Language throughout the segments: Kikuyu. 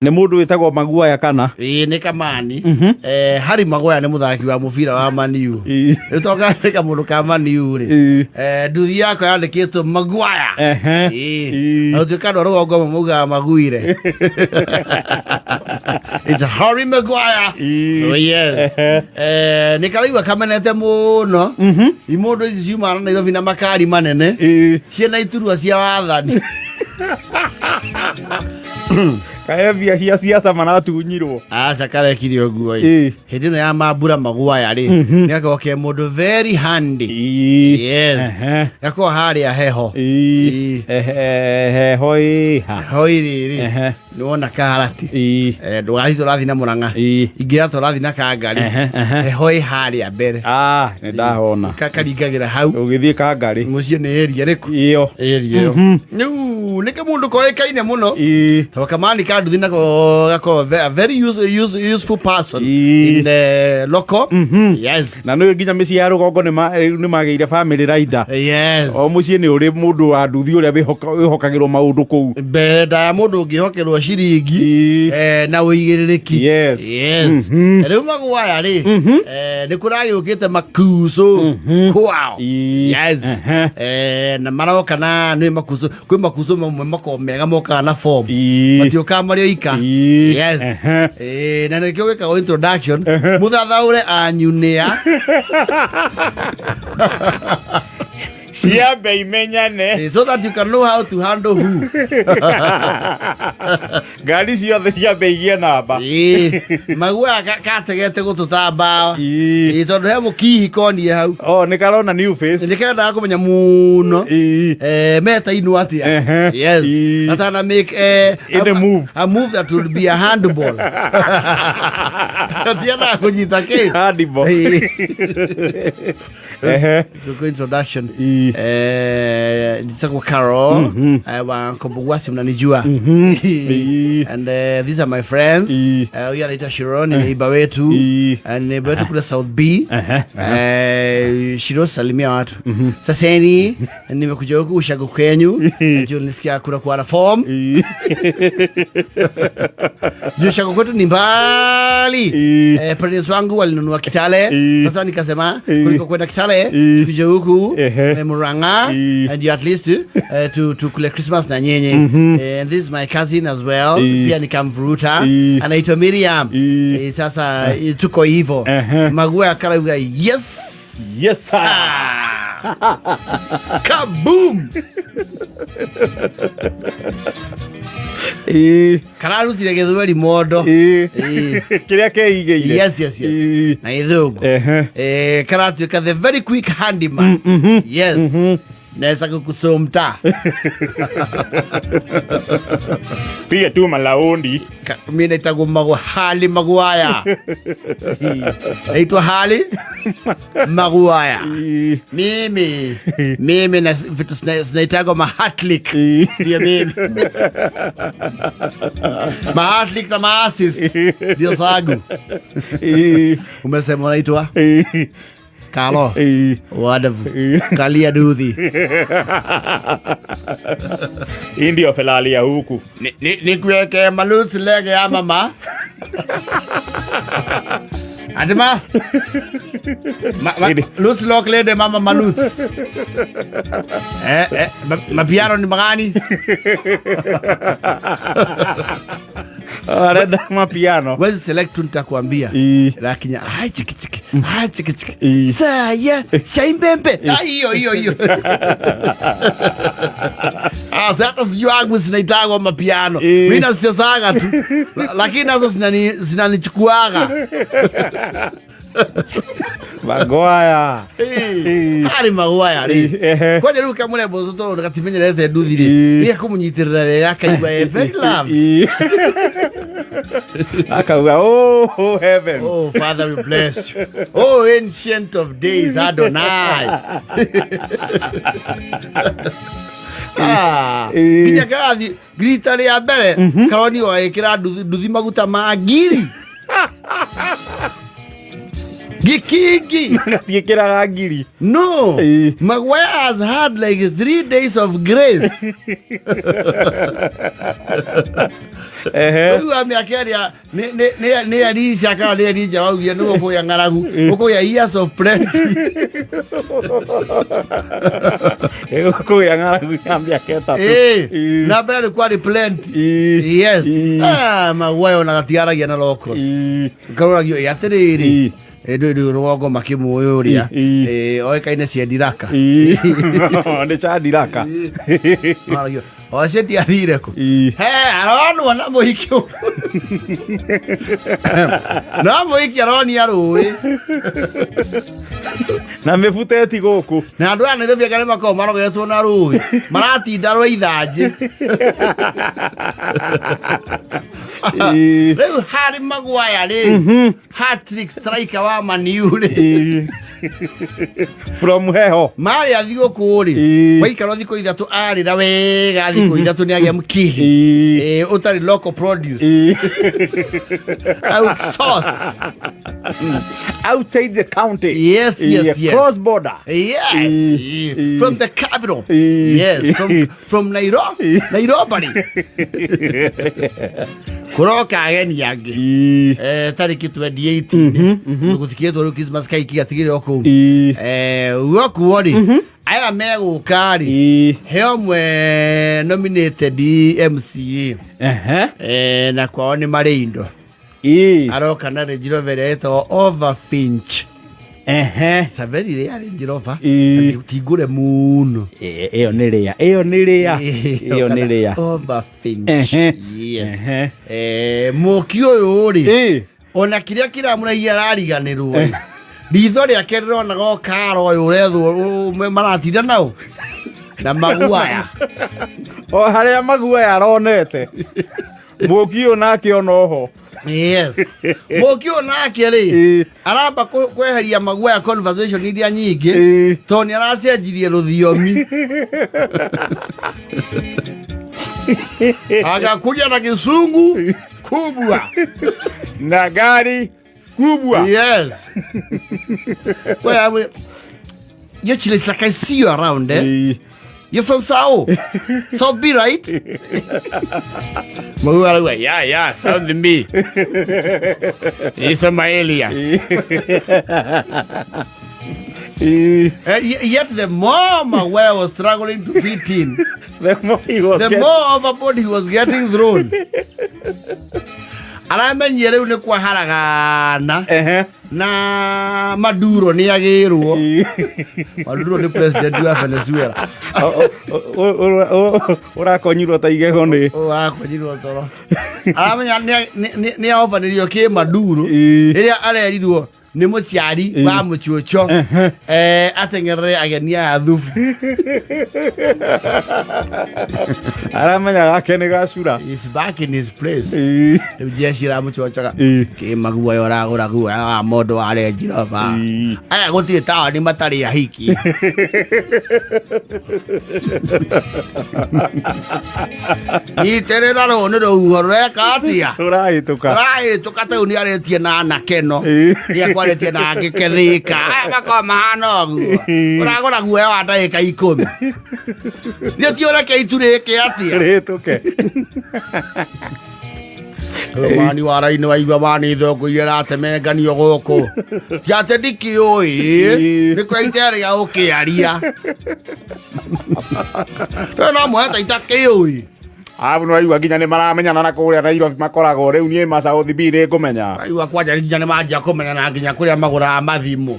Nĩ mũndũ wĩtagwo Maguaya kana? Ĩĩ nĩ kamani. Harry Maguire nĩ mũthaki wa mũbira wa Maniu. Ĩĩ. Rĩu to nĩ kamũndũ ka Maniu rĩ. Ĩĩ. Nduthi yakwa yandĩkĩtwo Maguire. Ĩĩ. Ĩĩ. Na gũtuĩka andũ a rũgongo amwe maugaga Maguire. It's Harry Maguire. Ĩĩ. Oh, yes. Nĩ karaigua kamenete mũno. Imũndũ ici ciumaga na Nairobi na makari manene. Ĩĩ. Ciĩna iturwa cia wathani. Kahe mbia cia siasa maratunyirwo. Aca karekire ũguo ĩ. Ĩĩ. Hĩndĩ ĩno ya mambura Maguire rĩ, nĩ gakorwo ke mũndũ very handy. Ĩĩ. Yes. Gakorwo harĩa heho. Ĩĩ. Ĩĩ. Ehe, heho ĩ ha. Heho ĩrĩ rĩ, nĩ wona karati. Ĩĩ. Ndũgathiĩ tũrathiĩ na Mũrang'a. Ĩĩ. Ingĩra tũrathiĩ na Kangari. Ehe. Heho ĩ harĩa mbere. Ah, nĩ ndahona. Karingagĩra hau. Ũgĩthiĩ Kangari. Mũciĩ nĩ area ĩrĩkũ? Ĩyo. Area ĩyo. Rĩu nĩ kamũndũ koĩkaine mũno. Ĩĩ. Tondũ kamani ka nduthi nako gakorwo a very useful person Ĩĩ. in the local. Yes. Na nĩ nginya mĩciĩ ya rũgongo rĩu nĩ magĩire family rider. Yes. O mũciĩ nĩ ũrĩ mũndũ wa nduthi ũrĩa wĩhokagĩrwo maũndũ kũu. Mbere ndaya mũndũ ũngĩhokerwo ciringi Ĩĩ. na ũigĩrĩrĩki. Yes. Yes. Rĩu Maguire rĩ, nĩ kũragĩũkĩte makucũ kwao. Ĩĩ. Yes. Na maroka na nĩ makucũ, kwĩ makucũ mamwe makoragwo mega mokaga na form. Ĩĩ. Matiũkaga marĩ oika. Ĩĩ. Yes. Na nĩkĩo wĩkagwo introduction mũthathaũre anyunĩa. Ciambe imenyane. So that you can know how to handle who. Ngari ciothe ciambe igie namba. Ĩĩ, Maguire kategete gũtũ mbawa. Ĩĩ. Ĩĩ, tondũ he mũkihi konie hau. Oh, nĩ karona new face. Nĩ kendaga kũmenya mũno. Ĩĩ. Metainwo atĩa. Yes. Ĩĩ. Atana make Any move. a move that would be a handball. Tiendaga kũnyita kĩ. Handball. Ĩĩ. Ehe. Kwa introduction. Ĩĩ. Nitagwo Carol. Wa Kobugwasi mnanijua. Ĩĩ. And these are my friends. Ĩĩ. Huyu anaitwa Shiron, ni neighbor wetu. Ĩĩ. Neighbor wetu kule South B. Shiron, salimia watu. Saseni, nimekuja huku ushago kwenyu. Juu nilisikia kuna kuwa na form. Ĩĩ. Juu ushago kwetu ni mbali. Ĩĩ. Parents wangu walinunua Kitale. Ĩĩ. Sasa nikasema Ĩĩ. kuliko kwenda Kitale Ĩĩ. tukuje huku Ehe. Murang'a Ĩĩ. and you at least tukule Christmas na nyenye. And this is my cousin as well. Ĩĩ. Pia nikamvuruta. Ĩĩ. Anaitwa Miriam. Ĩĩ. Sasa tuko hivyo. Maguire akarauga yes. Yes sir. Kaboom. Ĩĩ. Kararutire gĩthweri mondo. Ĩĩ. Ĩĩ. Kĩrĩa keigĩire. Yes. Ĩĩ. Na gĩthũngũ. Karatuĩka the very quick handyman. Yes. Naweza kukusomta. Piga tu malaundi. Mi naitagwo Harry Maguire. Naitwa Harry Maguire. Ĩĩ. Mimi na vitu zinaitagwa mahatlick. Ĩĩ. Ndio mimi. Mahatlick na maassist. Ndio zangu. Ĩĩ. Umesema unaitwa Ĩĩ. Kalo. Ĩĩ. Wonderful. Ĩĩ. Kalia duthi. Hii ndio felali ya huku. Nikuweke malusi lege ya mama. Atima. Ili. Lusi lock lede mama malusi. Mapiano ni magani? Arenda mapiano. Wewe select tu nitakwambia. Ĩĩ. Lakinya ai chiki chiki. Ai chiki chiki. Ĩĩ. Saya, shaimbembe. Ah, hiyo hiyo hiyo. Ah, sasa sijui wangu zinaitagwa mapiano. Ĩĩ. Mimi nazichezaga tu. Lakini nazo zinanichukuaga. Maguire. Ĩĩ. Harry Maguire rĩ. Ehe. Kwanja rĩu kamũrembo ũcio tondũ gatimenyerete nduthi rĩ. Ĩĩ. Nĩ ekũmũnyitĩrĩra wega akaigua e very loved. Ĩĩ. Akauga oh, heaven. Oh, Father, we bless you. Oh, ancient of days, Adonai. Ah, Ĩĩ. nginya karathi rita rĩa mbere karonio agĩkĩra nduthi maguta ma ngiri. Gikingi. Gatiĩkĩraga ngiri. No. Ĩĩ. Maguire has had like 3 days of grace. Ehe. Rĩu mĩaka ĩrĩa nĩ Elisha kana nĩ Elija waugire nĩ gũkũgĩa ng'aragu, gũkũgĩa years of plenty. Kũgĩa ng'aragu ya mĩaka 3. Ĩĩ. Ĩĩ. Na mbere nĩ kwarĩ plenty. Ĩĩ. Yes. Ĩĩ. Ah, Maguire ona gatiaragia na locals. Ĩĩ. Karoragio ĩ atĩrĩrĩ. Ĩĩ. Ĩ ndũ rũgongo makĩmũĩ ũrĩa. Ĩĩ. Ĩ oĩkaine ciendiraka. Ĩĩ. Nĩ chandiraka. Maragio. O cio ndiathire kũ. Ĩĩ. He, aronwo na mũhiki ũyũ. No mũhiki aronia rũĩ. Na mĩbuteti gũkũ. Na andũ aya Nairobi anga nĩ makoragwo marogetwo na rũĩ. Maratinda rwa ithanjĩ. Ĩĩ. Rĩu Harry Maguire rĩ, hat-trick striker wa Man U rĩ, Ĩĩ. From heho. marĩa thigũkũ rĩ, Ĩĩ. waikara thikũ 3 arĩra wega thikũ 3 nĩ agĩa mkihi. Ĩĩ. Ĩĩ, ũtarĩ local produce. Ĩĩ. Outsourced. Outside the county. Yes, Ĩĩ, yes. Cross border. Yes. Ĩĩ. Ĩĩ. From the capital. Ĩĩ. Yes, from Nairobi. Nairobi. Kũroka ageni angĩ. Ĩĩ. Tarĩki 28 gũtikĩtwo rĩu Christmas kaiki gatigĩrĩrwo kũu. Ĩĩ. Guokuo rĩ, aya megũka rĩ, Ĩĩ. he ũmwe nominated MCA. Ehe. Na kwao nĩ marĩ indo. Ĩĩ. Aroka na Range Rover ĩrĩa ĩtagwo Overfinch. Ehe. It's a very rare Range Rover. Ĩĩ. Ti ngũre mũno. Ĩĩ, ĩyo nĩ rĩa. Ĩyo nĩ rĩa. Ĩyo nĩ rĩa. Overfinch. Ehe. Yes. Ehe. Mũki ũyũ rĩ, Ĩĩ. ona kĩrĩa kĩramũragia arariganĩrwo rĩ, ritho rĩake rĩronaga o karo ũyũ ũrethwo maratinda nao na maguaya. O harĩa maguoya aronete. Mũki ũyũ nake ona oho. Yes. Mũki ũyũ nake rĩ, Ĩĩ. aramba kweheria maguaya conversation iria nyingĩ Ĩĩ. tondũ nĩ aracenjirie rũthiomi akakuja na kisungu kubwa. Na gari kubwa. Yes. Well, I will... You actually, it's like I see you around, eh? Ĩĩ. You're from Sao. South B, right? Maguire arauga, Yeah, South B. It's from my area. Ĩĩ. Yet the more Maguire was struggling to fit in, The more he was the more overboard he was getting thrown. Aramenyire rĩu nĩ kwaharagana Ehe. na Maduro nĩ agĩrwo. Ĩĩ. Maduro nĩ president wa Venezuela. Ũrakonyirwo ta igego nĩ. Ũrakonyirwo toro. Aramenya nĩ ahovanĩrio kĩ Maduro Ĩĩ. rĩrĩa arerirwo nĩ mũciari wa mũcuco ateng'erere ageni aya thubu. Aramenya gake nĩ gacura. He's back in his place. Ĩĩ. Rĩu jeshi ĩramũcocaga Ĩĩ. kĩ maguoya ũragũra guoya wa mũndũ wa Range Rover. Ĩĩ. Aya gũtirĩ taoni matarĩ ahiki. Nyitĩrĩra rũũ nĩ rũhuho rũreka atĩa? Rũrahĩtũka. Rũrahĩtũka ta rĩu nĩ arĩtie na anake no. Ĩĩ. Nĩ akwarĩtie na angĩ Thika. Aya makoragwo mahana ũguo. Ũragũra guoya wa ndagĩka 10. Nĩ ti ũreke itu rĩke atĩa? Rĩhĩtũke. Mani wa raini waigua mani thũkũ iria ĩratemenganio gũkũ ti atĩ ndikĩũĩ nĩ kwa iterĩa ũkĩaria rĩu no mũheta itakĩũĩ. Arabu nĩ waigua nginya nĩ maramenyana na kũrĩa Nairobi makoragwo rĩu niĩ ma South B nĩ ngũmenya. Waigua kwanja nginya nĩ manjia kũmenyana nginya kũrĩa magũraga mathimũ.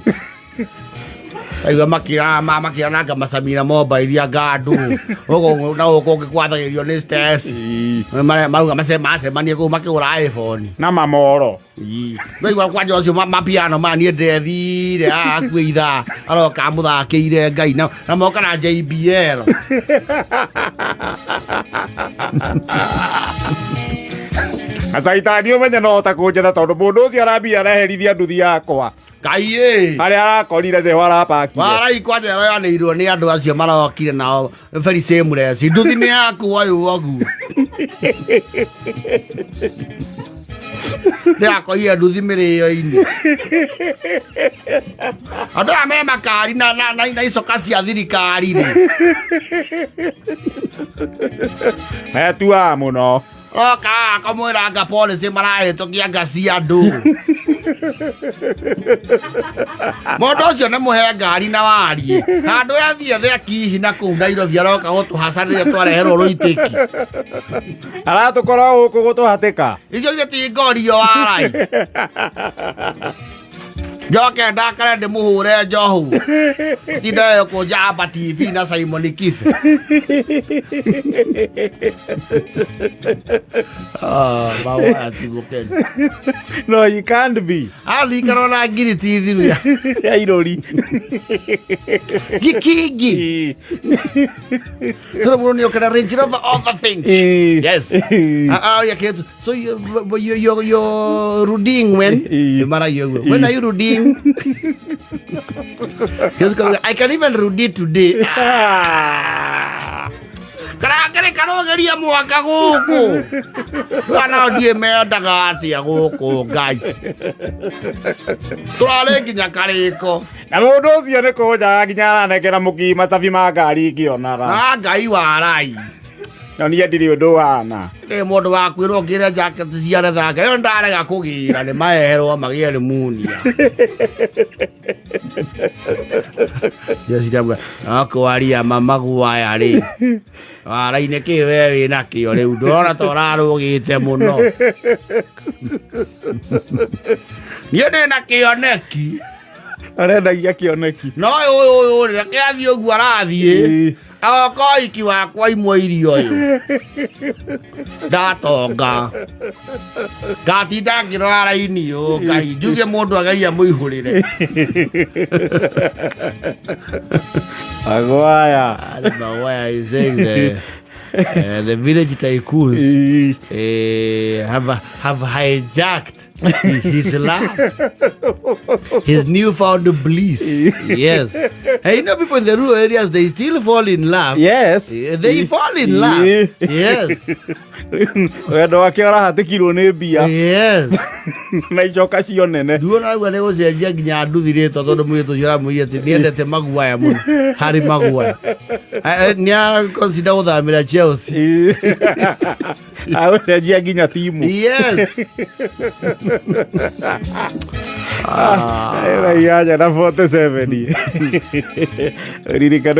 Waigua makĩrananga macamira mobile anga andũ gũkũ na gũkũ ũngĩ kwathagĩrio nĩ stress. Ĩĩ. Marauga macemanie kũu makĩgũra iPhone. Na mamoro. Waigua kwanja ũcio mapiano maya niĩ ndethire haha hakuhĩ ithaa aroka amũthakĩire Ngai na moka na JBL. Na caitani ũmenye no hota kũnjetha tondũ mũndũ ũcio arambia areherithia nduthi yakwa. Ngai ĩ. Harĩa arakorire thĩ ho arapakire. Warai kwanja ĩroyanĩirwo nĩ andũ acio marokire nao very shameless. Nduthi nĩ yaku ũyũ ũguo. Ndĩrakorire nduthi mĩrĩo-inĩ. Andũ aya me makari na icoka cia thirikari rĩ. Metuaga mũno. Oka akamwĩra anga policy marahĩtũkia anga cia andũ. Mũndũ ũcio nĩ mũhe ngari na wariĩ. Handũ yathiĩ thĩ akihi na kũu Nairobi aroka gũtũhaca rĩrĩa twareherwo rũitĩki. Aratũkora gũkũ gũtũhatĩka. Icio ithe ti ngorio warai. Njoke ndakare ndĩmũhũre njohu. Tinda ĩyo kũnjamba TV na Simon Kibe. Ah, mawa ti mũkeni. No, you can't be. Aririkana na ngiri ti thiru ya Ya irori. gikingi. Tondũ mũndũ nĩ okena Range Rover overthink. Yes. Ah, ah, yeah, kids. So you're ruding when? Mara you When are you ruding? Yes, I can even rudi today. Karangere karogeria mwaka gũkũ. Kana ndiĩ mendaga atĩa gũkũ Ngai. Tũrarĩ nginya karĩko. Na mũndũ ũcio nĩ kũnjaga nginya aranengera mũkii macabi ma ngari ngĩonaga. Na Ngai warai. No niĩ ndirĩ ũndũ wana. Nĩ mũndũ wa kwĩrwo ngĩre jacket cia rethanga ĩyo ndarega kũgĩra nĩ maheherwo magĩe pneumonia. Ndĩreciria no kwaria mamaguaya rĩ wara-inĩ kĩ we wĩ nakĩo rĩu ndũrona ta ũrarũgĩte mũno. Niĩ ndĩ na kĩoneki. Arendagia kĩoneki. No ũyũ ũyũ ũyũ reke athiĩ ũguo arathiĩ. Agoka ũhiki wakwa imwe irio ũyũ. Ndatonga. Ngatinda ngĩrora raini ũũ Ngai njuge mũndũ ageria mũihũrĩre. Agwaya. Maguire is saying the village tycoons have hijacked his love, his newfound bliss. Yes. Hey, you know, people in the rural areas, they still fall in love. Yes. They fall in love. Yes. Wendo wake ũrahatĩkirwo nĩ mbia. Yes. Na icoka cio nene. Nduona rĩu nĩ gũcenjia nginya nduthi rĩtwa tondũ mũirĩtu ũcio aramwĩrire atĩ nĩendete Maguire mũno Harry Maguire. Nĩ a consider gũthamĩra Chelsea. Agũcenjia nginya timu. Yes. Ĩna inyanya na 47. Ririkana.